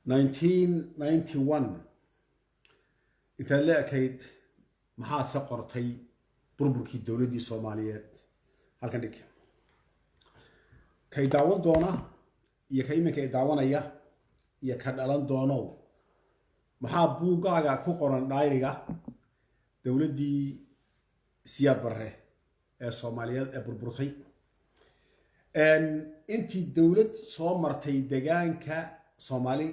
1991 intaad la ekayd? Maxaad se qortay burburkii dowladdii Soomaaliyeed? Halkan dhig. Kay daawan doona iyo ka iminka i daawanaya iyo ka dhalan doonow, maxaa buuggaaga ku qoran diary-ga dowladdii Siyaad Barre ee Soomaaliyeed ee burburtay? Intii dowlad soo martay degaanka Soomaali,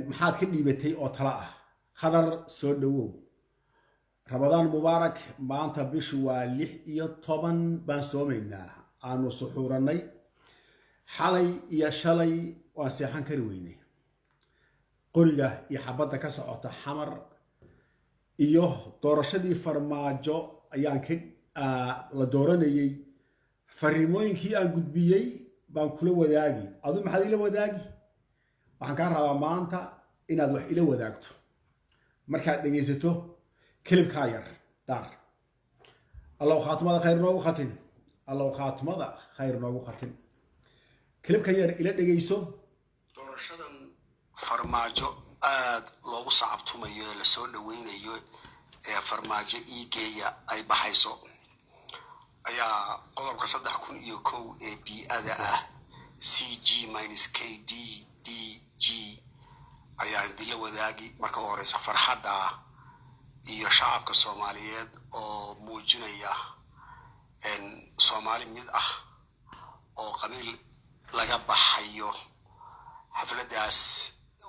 maxaad ka dhiibatay oo tala ah? Khadar, soo dhowow. Ramadaan mubaarak. Maanta bishu waa 16 baan soomaynaa. Aanu suxuurannay xalay iyo shalay, waan seexan kari weynay. Qoriga iyo xabadda ka socota Xamar iyo doorashadii Farmaajo ayaan ka la dooranayey. Fariimooyinkii aan gudbiyey baan kula wadaagi. Adu maxaad ila wadaagi? Waxaan kaa rabaa maanta inaad wax ila wadaagto markaad dhegaysato clip-kaa yar. Daar Allow khaatumada khayr noogu khatin, Allow khaatumada khayr noogu khatin. Clip-ka yar ila dhegayso. Doorashadan Farmaajo aada loogu sacabtumayo ee lasoo dhaweynayo ee "Farmaajo iigeeya" ay baxayso ayaa qodobka 3001 ee bii-ada ah, CG-KDDG, ayaa idinla wadaagi. Marka u horeysa, farxadda iyo shacabka Soomaaliyeed oo muujinaya Soomaali mid ah oo qabiil laga baxayo, xafladdaas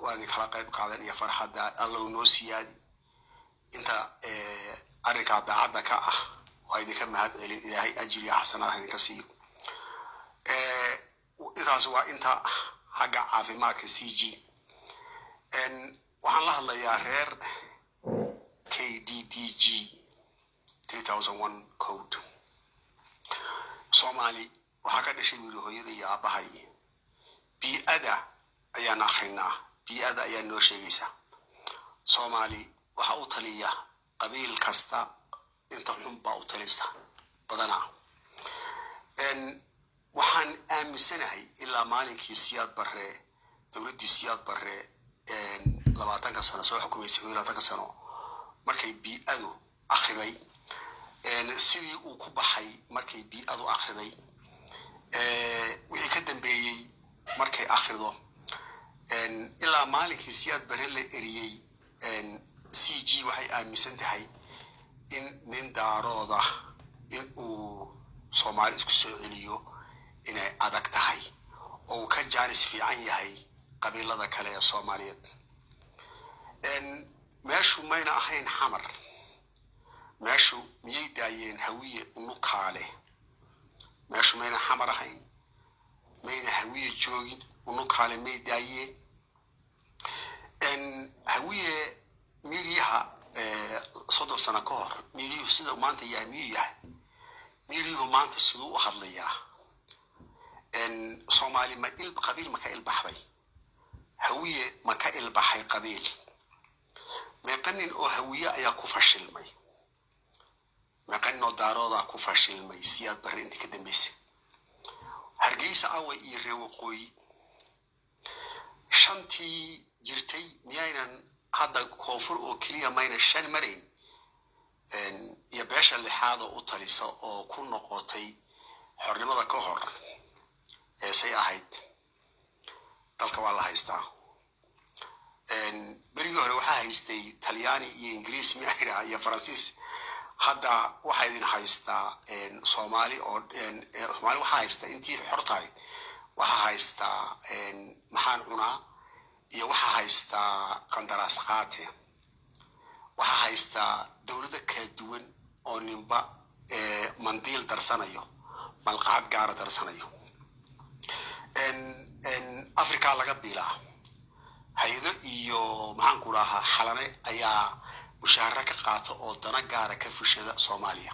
waa idin kala qayb qaadan iyo farxadda. Allow noo siyaadi. Inta arrinkaa daacadda ka ah waa idinka mahad celin. Ilaahay ajir iyo xasanaad idinka siiyo. Intaas waa inta xagga caafimaadka CG. Waxaan la hadlayaa reer KDDG 3001 code. Soomaali waxaa ka dhashay, buu yiri, hooyada iyo aabbahay. Bii-ada ayaan akrinaa, bii-ada ayaa noo sheegaysa. Soomaali waxa u taliya qabiil kasta, inta xun baa u talisa badanaa. Waxaan aaminsanahay ilaa maalinkii Siyaad Barre, dowladdii Siyaad Barre 20-ka sano soo xukumaysay, 21-ka sano, markay bii-adu akhriday sidii uu ku baxay, markay bii-adu akhriday wixii ka dambeeyey, markay akhrido ilaa maalinkii Siyaad Barre la eriyey, CG waxay aaminsan tahay in nin Daarooda in uu Soomaali isku soo celiyo inay adag tahay oo uu ka jaanis fiican yahay qabiilada kale ee Soomaaliyeed. Meeshu mayna ahayn Xamar. Meeshu miyay daayeen Hawiye unukaale? Meeshu mayna Xamar ahayn, mayna Hawiye joogin, unukaale may daayeen. Hawiye miidiyaha 30 sano ka hor miidiyuhu sida maanta yahay miyuu yahay? Miidiyuhu maanta siduu u hadlayaa? Soomaali ma il qabiil ma ka ilbaxday? Hawiye ma ka ilbaxay qabiil? Meeqa nin oo Hawiye ayaa ku fashilmay? Meeqa nin oo Daaroodaa ku fashilmay Siyaad Barre intii ka dambeysay? Hargeysa away iyo reer Waqooyi shantii jirtay miyaynan hadda koonfur oo keliya mayna shan marayn iyo beesha lixaad oo u talisa oo ku noqotay xornimada ka hor ee say ahayd? Dalka waa la haystaa. Berigii hore waxaa haystay Talyaani iyo Ingiriis miyaa iyo Faransiis. Hadda waxaa idin haystaa Soomaali oo Soomaali waxaa haysta intii xor tahay. Waxaa haystaa maxaan cunaa iyo waxaa haystaa qandaraas qaate. Waxaa haystaa dowlado kala duwan oo ninba mandiil darsanayo, malqacad gaara darsanayo. Africa laga biilaa hay-ado iyo maxaan ku dhahaa Xalane ayaa mushaaharo ka qaata oo dana gaara ka fushada Soomaaliya.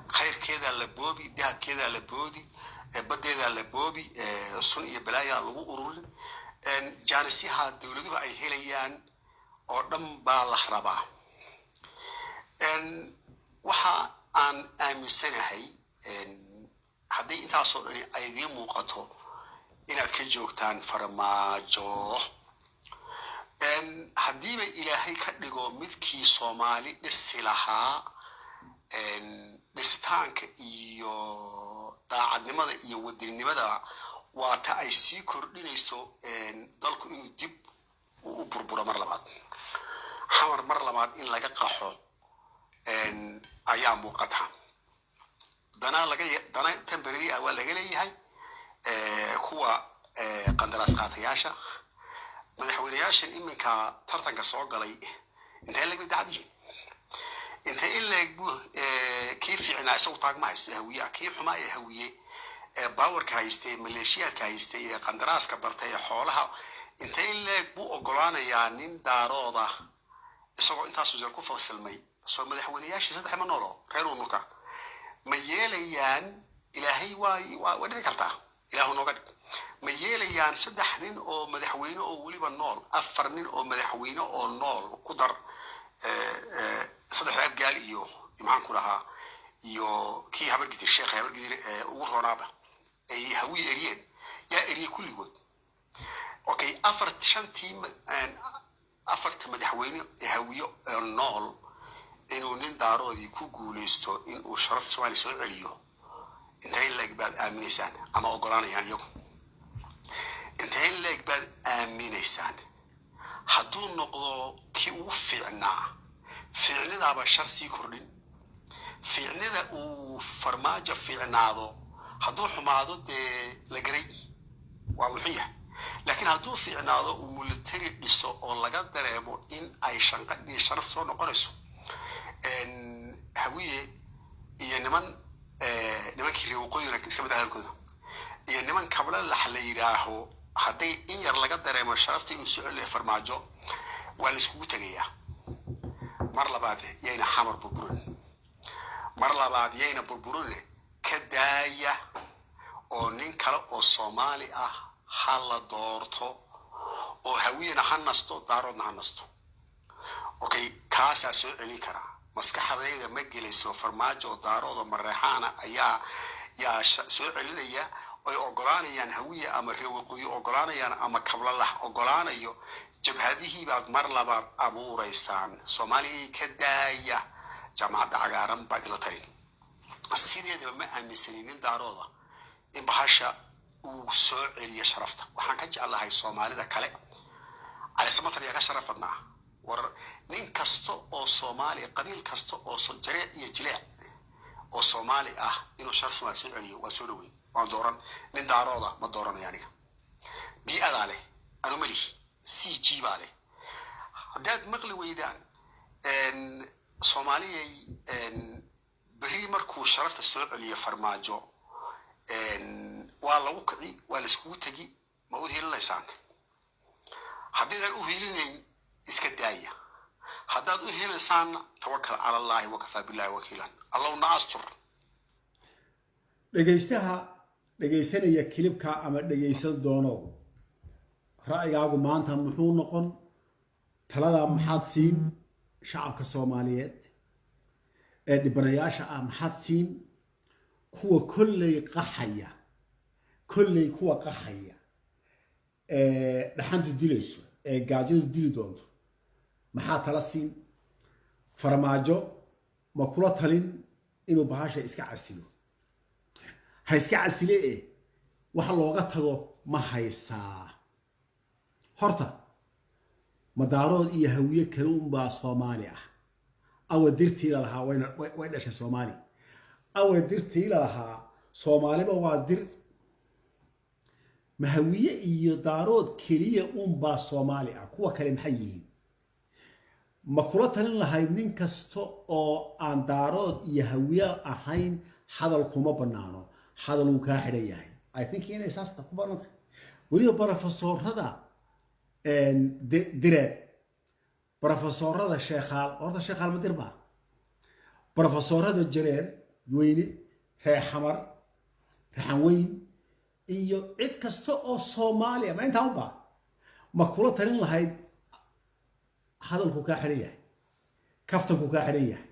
Khayrkeedaa la boobi, dahabkeedaa la boodi, baddeedaa la boobi, sun iyo balaayaa lagu ururin. Jaanisyaha dowladuhu ay helayaan oo dhan baa la rabaa. Waxa aan aaminsanahay, haddii intaasoo dhani ay idiin muuqato, Inaad ka joogtaan Farmaajo. Haddiiba Ilaahay ka dhigo midkii Soomaali dhisi lahaa, dhisitaanka iyo daacadnimada iyo wadaninimada waa ta ay sii kordhinayso dalku inuu dib u burburo mar labaad, Xamar mar labaad in laga qaxo ayaa muuqata. Dana laga dana temporary ah waa laga leeyahay kuwa qandaraas qaatayaasha. Madaxweyneyaashan iminka tartanka soo galay, intee leeg bay dacad yihiin? Intee in leeg buu kii fiicnaa isagu taag ma haysto Hawiye, kii xumaa ee Hawiye ee powerka haystay, maleeshiyaadka haystay, ee qandaraaska bartay, ee xoolaha, intee in leeg buu ogolaanayaa nin Daarooda isagoo intaasoo jeer ku fasilmay? Soo madaxweyneyaashii saddex ma noolo reer unuka ma yeelayaan? Ilaahay waa dhici kartaa, Ilaahu nooga dhig. Ma yeelayaan saddex nin oo madaxweyne oo weliba nool, afar nin oo madaxweyne oo nool ku dar saddexda Abgaal iyo maxaan ku dhahaa iyo kii Habargidir, Sheekha Habargidir ee ugu roonaaba ay Hawiye eriyeen? Yaa eriyey kulligood? Okay, afar, shantii, afarta madaxweyne ee Hawiye ee nool inuu nin Daaroodii ku guuleysto in uu sharafta Soomaaliya soo celiyo, intee in leeg baad aaminaysaan ama ogolaanayaan iyagu? Intee in leeg baad aaminaysaan? Hadduu noqdo kii ugu fiicnaa, fiicnidaaba shar sii kordhin. Fiicnida uu Farmaajo fiicnaado, hadduu xumaado dee la garay waa wuxun yahay, laakiin hadduu fiicnaado, uu military dhiso oo laga dareemo in ay shanqadhii sharaf soo noqonayso, Hawiye iyo niman nimankii reer waqooyina iska mid hadalkooda iyo niman Kabla Lax la yidhaaho, hadday in yar laga dareemo sharafta inuu soo celiyo Farmaajo, waa la iskugu tegayaa. Mar labaad yayna Xamar burburin, mar labaad yayna burburine, ka daaya oo nin kale oo Soomaali ah ha la doorto, oo Hawiyena ha nasto, Daaroodna ha nasto. Okay, kaasaa soo celin karaa. Maskaxdayda ma gelayso Farmaajo oo Daarood oo Mareexaana ayaa yaa soo celinaya oy ogolaanayaan Hawiye ama reer waqooyi ogolaanayaan ama Kablalax ogolaanayo. Jabhadihii baad mar labaad abuuraysaan. Soomaaliya ka daaya. Jaamacadda cagaaran baa idinla tarin. Sideedaba ma aaminsanin nin Daarooda in bahasha uu soo celiyo sharafta. Waxaan ka jeclahay Soomaalida kale. Cali Samatar yaa ka sharaf badnaa? War nin kasta oo Soomaaliya, qabiil kasta oo jareec iyo jileec oo Soomaali ah inuu sharaf Soomaali soo celiyo waa soo dhaweyn, waan dooran. Nin Daarooda ma dooranayo aniga. Bii'adaa leh, anu malihi, CG baa leh. Haddaad maqli weydaan, Soomaaliyay, berri markuu sharafta soo celiyo Farmaajo, waa lagu kici, waa laiskugu tegi. Ma u hiilinaysaan? Haddaydan u hiilinayn, iska daaya. Haddaad u hiilinaysaanna, tawakal cala Allahi wakafaa billahi wakiilan. Allahuna astur. Dhegaystaha dhegaysanaya clipka ama dhegaysan doono, ra'yigaagu maanta muxuu noqon? Taladaa maxaad siin shacabka Soomaaliyeed ee dhibanayaasha ah? Maxaad siin kuwa kolley qaxaya, kolley kuwa qaxaya ee dhaxantu dilayso, ee gaajadu dili doonto? Maxaa tala siin? Farmaajo ma kula talin inuu bahasha iska casilo? Ha iska casile eh, wax looga tago ma haysaa? Horta Madaarood iyo Hawiye kale unbaa Soomaali ah? Awa dirtii la lahaa way dhashay Soomaali? Awa dirtii la lahaa Soomaaliba waa dir? Ma Hawiye iyo Daarood keliya unbaa Soomaali ah? Kuwa kale maxay yihiin? Ma kula talin lahayd nin kasta oo aan Daarood iyo Hawiye ahayn hadal kuma bannaano, hadal wuu kaa xidhan yahay? I think inay saas ku banaan tahay. Weliba barofesoorada direed, barofesoorada Sheekhaal, horta Sheekhaal ma dir baa? Barofesoorada Jareer Weyne, Reer Xamar, Raxan Weyn iyo cid kasta oo Soomaaliya, ma intaa unbaa? Ma kula talin lahayd hadalku kaa xidhan yahay, kaftanku kaa xidhan yahay,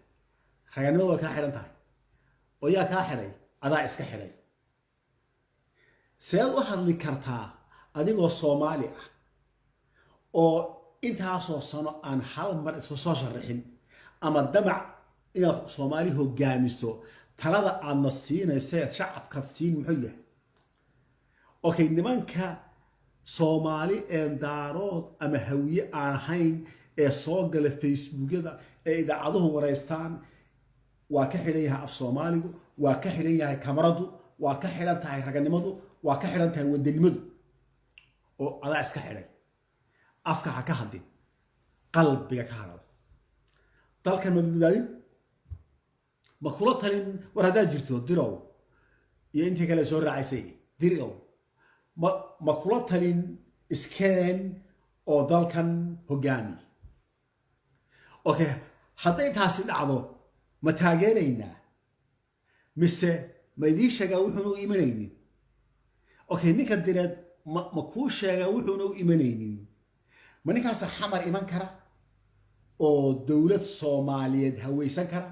raganimadu way kaa xidhan tahay? Oo yaa kaa xidhay? Adaa iska xidhay. Seed u hadli kartaa adigoo Soomaali ah oo intaasoo sano aan hal mar isku soo sharaxin ama damac inaad Soomaali hogaamiso? Talada aadna siinaysa shacabkaad siin muxuu yahay? Okay, nimanka Soomaali ee Daarood ama Hawiye aan ahayn ee soo gala Facebookyada ee idaacaduhu waraystaan, waa ka xidhan yahay af Soomaaligu, waa ka xidhan yahay kamaradu, waa ka xidhan tahay raganimadu, waa ka xidhan tahay wadanimadu, oo adaa iska xidhay. Afka ha ka hadlin, qalbiga ka hadal. Dalkan ma badbaadin? Ma kula talin? War haddaad jirto Dirow iyo intii kale soo raacaysay, Dirow, ma kula talin iskeen oo dalkan hogaami? Okay, hadday taasi dhacdo, ma taageeraynaa mise ma idiin sheegaa wuxuuna u imanaynin? Okay, ninka Direed ma kuu sheegaa wuxuuna u imanaynin? Ma ninkaasa Xamar iman kara oo dowlad Soomaaliyeed hawaysan kara?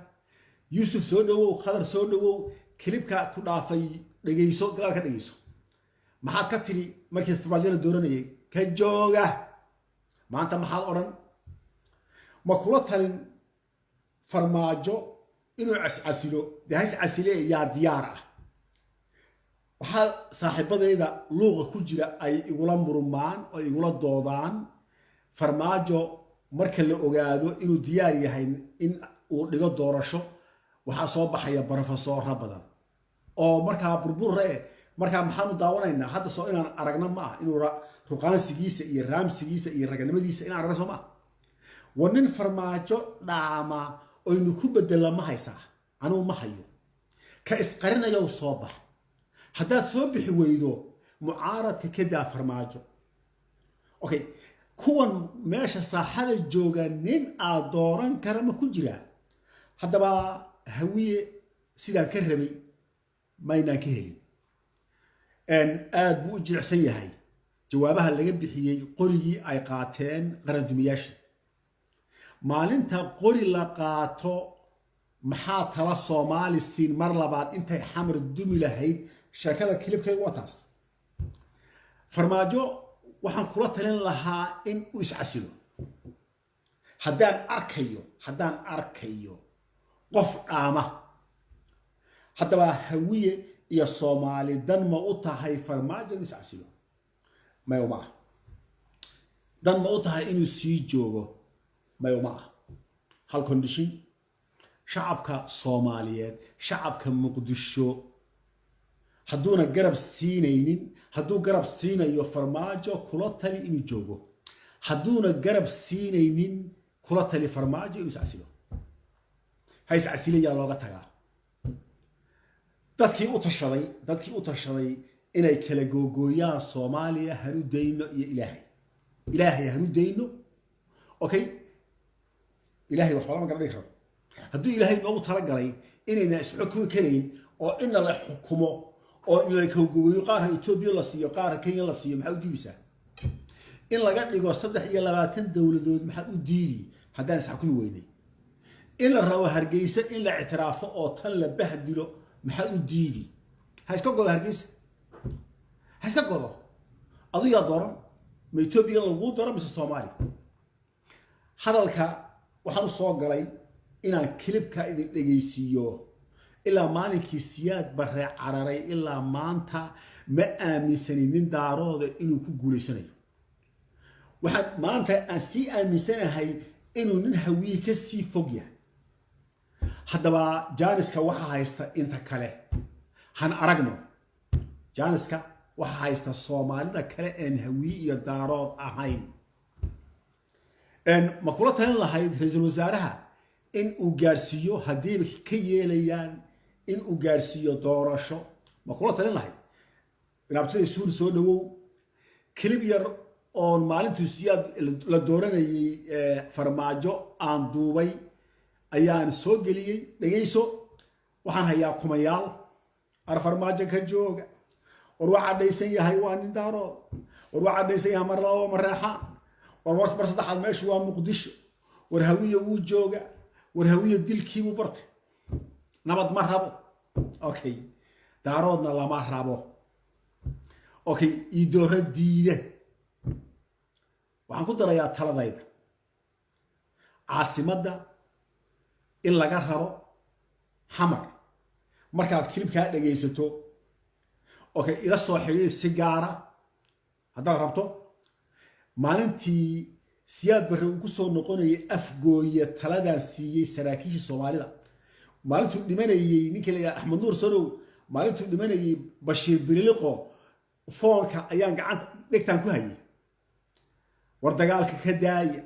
Yuusuf soo dhowow, Khadar soo dhowow. Clipka ku dhaafay dhegayso, gadaal ka dhegayso. Maxaad ka tiri markii Farmaajo la dooranayay? Ka jooga. Maanta maxaad odhan? Ma kula talin Farmaajo inuu cascasilo? Dee hays casile, yaa diyaar ah? Waxaa saaxiibadayda luuqa ku jira ay igula murmaan oo igula doodaan, Farmaajo marka la ogaado inuu diyaar yahay in uu dhigo doorasho, waxaa soo baxaya brofesooro badan oo markaa burburre. Markaa maxaanu daawanaynaa hadda? Soo inaan aragna ma ah inuu ruqaansigiisa iyo raamsigiisa iyo raganimadiisa inaan aragna? Soo ma ah? War nin Farmaajo dhaama oynu ku bedela ma haysaa? Anugu ma hayo. Ka isqarinayow, soo bax. Haddaad soo bixi weydo, mucaaradka ka daa Farmaajo. Okay, kuwan meesha saaxada jooga nin aad dooran kara ma ku jiraa? Haddaba Hawiye sidaan ka rabay maynaan ka helin. Aad buu u jilicsan yahay jawaabaha laga bixiyey qorigii ay qaateen qarandumiyaasha. Maalinta qori la qaato, maxaa tala Soomaali siin mar labaad intay Xamar dumi lahayd? Sheekada clipkaygu waa taas. Farmaajo waxaan kula talin lahaa in uu iscasilo haddaan arkayo qof dhaama. Haddaba Hawiye iyo Soomaali dan ma u tahay Farmaajo inuu iscasilo? Mayo, ma ah. Dan ma u tahay inuu sii joogo? Mayo, ma ah. Hal condition: shacabka Soomaaliyeed, shacabka Muqdisho, hadduuna garab siinaynin, hadduu garab siinayo Farmaajo, kula tali inuu joogo. Hadduuna garab siinaynin, kula tali Farmaajo inuu iscasilo. Ha iscasilayaa looga tagaa. Dadkii u tashaday inay kala googooyaan Soomaaliya, hanu dayno iyo Ilaahay. Ilaahay hanu dayno. Okay, Ilaahay waxba lama garan dhigi karo. Hadduu Ilaahay noogu talagalay inayna isxukumi karayn oo inna la xukumo oo in la kala googooyo, qaarka Etoobiya la siiyo, qaarka Kenya la siiyo, maxaa u diidaysaa? In laga dhigo 23 dowladood maxaad u diidi haddaan isxukumi weynay? In la rabo Hargeysa in la ictiraafo oo tan la bahdilo, maxaad u diidi? Ha iska godo Hargeysa, ha iska godo. Adu yaa dooran? Ma Etoobiya laguu dooran mise Soomaaliya? Hadalka waxaan u soo galay inaan clipka idin dhegaysiiyo. Ilaa maalinkii Siyaad Barre cararay ilaa maanta ma aaminsanin nin Daarooda inuu ku guulaysanayo. Waxaan maanta aan sii aaminsanahay inuu nin Hawiye ka sii fog yahay. Haddaba jaaniska waxaa haysta inta kale han aragno. Jaaniska waxaa haysta Soomaalida kale een Hawiye iyo Daarood ahayn. Ma kula talin lahayd ra-iisul wasaaraha in uu gaarsiiyo, haddiiba ka yeelayaan in uu gaarsiiyo doorasho? Ma kula talin lahayd? Inaabtada Suur soo dhawow. Clip yar oon maalintuu Siyaad la dooranayay Farmaajo aan duubay ayaan soo geliyey, dhegayso. Waxaan hayaa kumayaal ar Farmaajo ka jooga. War waa cadhaysan yahay, waa nin Daarood. War waa cadhaysan yahay, mar laba Mareexaan. War mar saddexaad meeshu waa Muqdisho. War Hawiye wuu jooga. War Hawiye dilkiibuu bartay, nabad ma rabo. Okay, Daaroodna lama rabo. Okay, iidooro diida. Waxaan ku darayaa taladayda caasimadda in laga raro Xamar. Markaad clipkaa dhegaysato, okay, ila soo xiriir si gaara haddaad rabto. Maalintii Siyaad Barre uu ku soo noqonayay Afgooye, taladan siiyey saraakiisha Soomaalida. Maalintuu dhimanayey ninkii la yidhaha Axmed Nuur Sanow, maalintuu dhimanayey Bashiir Bililiqo, foonka ayaan gacanta dhegtaan ku hayay: "War dagaalka ka daaya."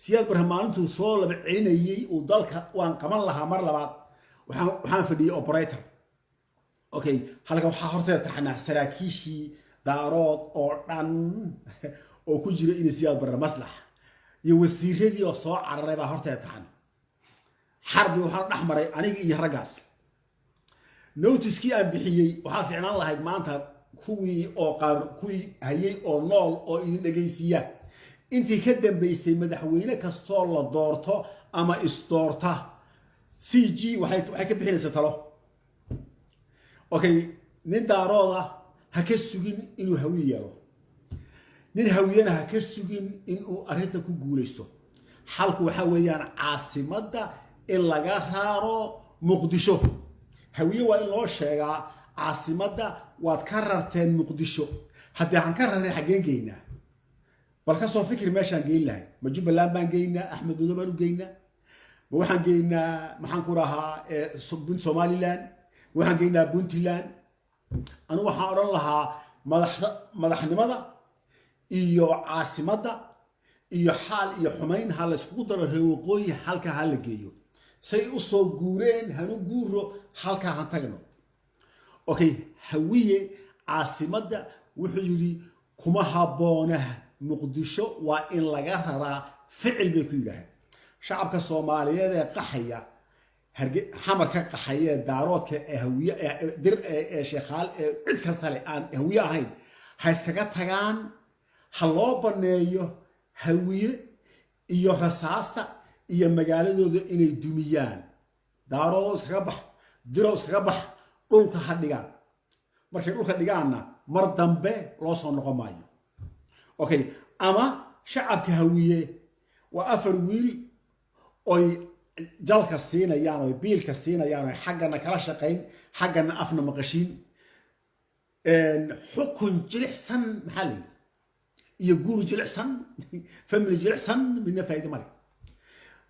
Siyaad Barre maalintuu soo laba celinayey uu dalka waan qaban lahaa mar labaad, waxaan fadhiyey operator. Okay, halkan waxaa horteeda taxnaa saraakiishii Daarood oo dhan oo ku jira inay Siyaad Barre maslax iyo wasiiradii oo soo cararay baa horteeda taxan. Xarbi waxaan dhex maray aniga iyo raggaas. Noticekii aan bixiyey waxaa fiicnaan lahayd maanta kuwii oo qaar kuwii hayay oo nool oo idin dhegaysiiya. Intii ka dambaysay, madaxweyne kastoo la doorto ama isdoorta, CG waxay ka bixinaysaa talo. Okay, nin Daarooda ha ka sugin inuu Hawiye yeelo, nin Hawiyena ha ka sugin inuu arrinta ku guulaysto. Xalku waxaa weeyaan caasimadda in laga raaro Muqdisho. Hawiye waa in loo sheegaa: caasimadda waad ka rarteen Muqdisho. Haddii aan ka rarnay, xaggeen geynaa? Bal ka soo fikir meeshaan geyn lahay. Ma Jubbaland baan geynaa? Axmed Mado baan u geynaa? Ma waxaan geynaa, maxaan ku rahaa, Somaliland? Ma waxaan geynaa Puntland? Anigu waxaan odhan lahaa madaxnimada iyo caasimadda iyo xaal iyo xumayn ha layskugu daro. Reer waqooyi halkaa ha la geeyo. Say u soo guureen hanu guuro, halkaa han tagno. Okay, Hawiye caasimadda wuxuu yidhi kuma habboona Muqdisho, waa in laga raraa. Ficil bay ku yidhaaheen shacabka Soomaaliyeed ee qaxaya, Xamar ka qaxaya, ee Daaroodka, ee Hawiye, ee Dir, ee Sheekhaal, ee cid kasta le aan Hawiye ahayn, ha iskaga tagaan. Ha loo banneeyo Hawiye iyo rasaasta iyo magaaladooda inay dumiyaan. Daaroodoo iskaga bax, Dirow iskaga bax, dhulka ha dhigaan. Markay dhulka dhigaanna, mar dambe loo soo noqon maayo. Okay, ama shacabka Hawiye waa afar wiil oy jalka siinayaan, oy biilka siinayaan, oy xaggana kala shaqayn, xaggana afna maqashiin. Xukun jilicsan maxaa la yidhi iyo guur jilicsan, family jilicsan, midna faa'iido male.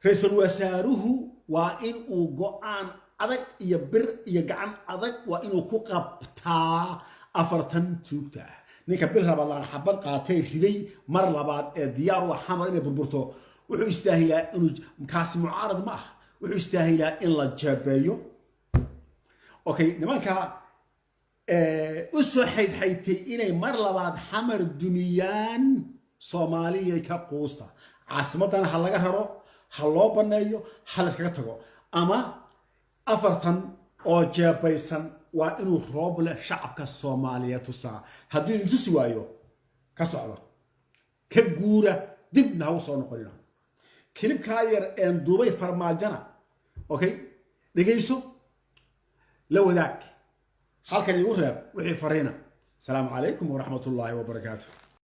Ra-iisul wasaaruhu waa in uu go-aan adag iyo bir iyo gacan adag waa inuu ku qabtaa afartan tuugta ah. Ninka bil Rabadaan xabad qaatay, riday mar labaad, ee diyaar u ah Xamar inay burburto, wuxuu istaahilaa inuu kaasi mucaarad ma ah, wuxuu istaahilaa in la jeebeeyo. Okay, nimanka u soo xaydxaytay inay mar labaad Xamar dumiyaan, Soomaaliyay ka quusta. Caasimaddana ha laga raro, ha loo banneeyo, ha la iskaga tago, ama afartan oo jeebaysan waa inuu Rooble shacabka Soomaaliyeed tusaa. Hadduu idin tusi waayo, ka socda, ka guura, dibna ha u soo noqonina. Clipkaa yar een duubay Farmaajona, okay, dhegayso, la wadaag, halkan igu reeb wixii fariina. Asalaamu calaykum waraxmat ullaahi wabarakaatu.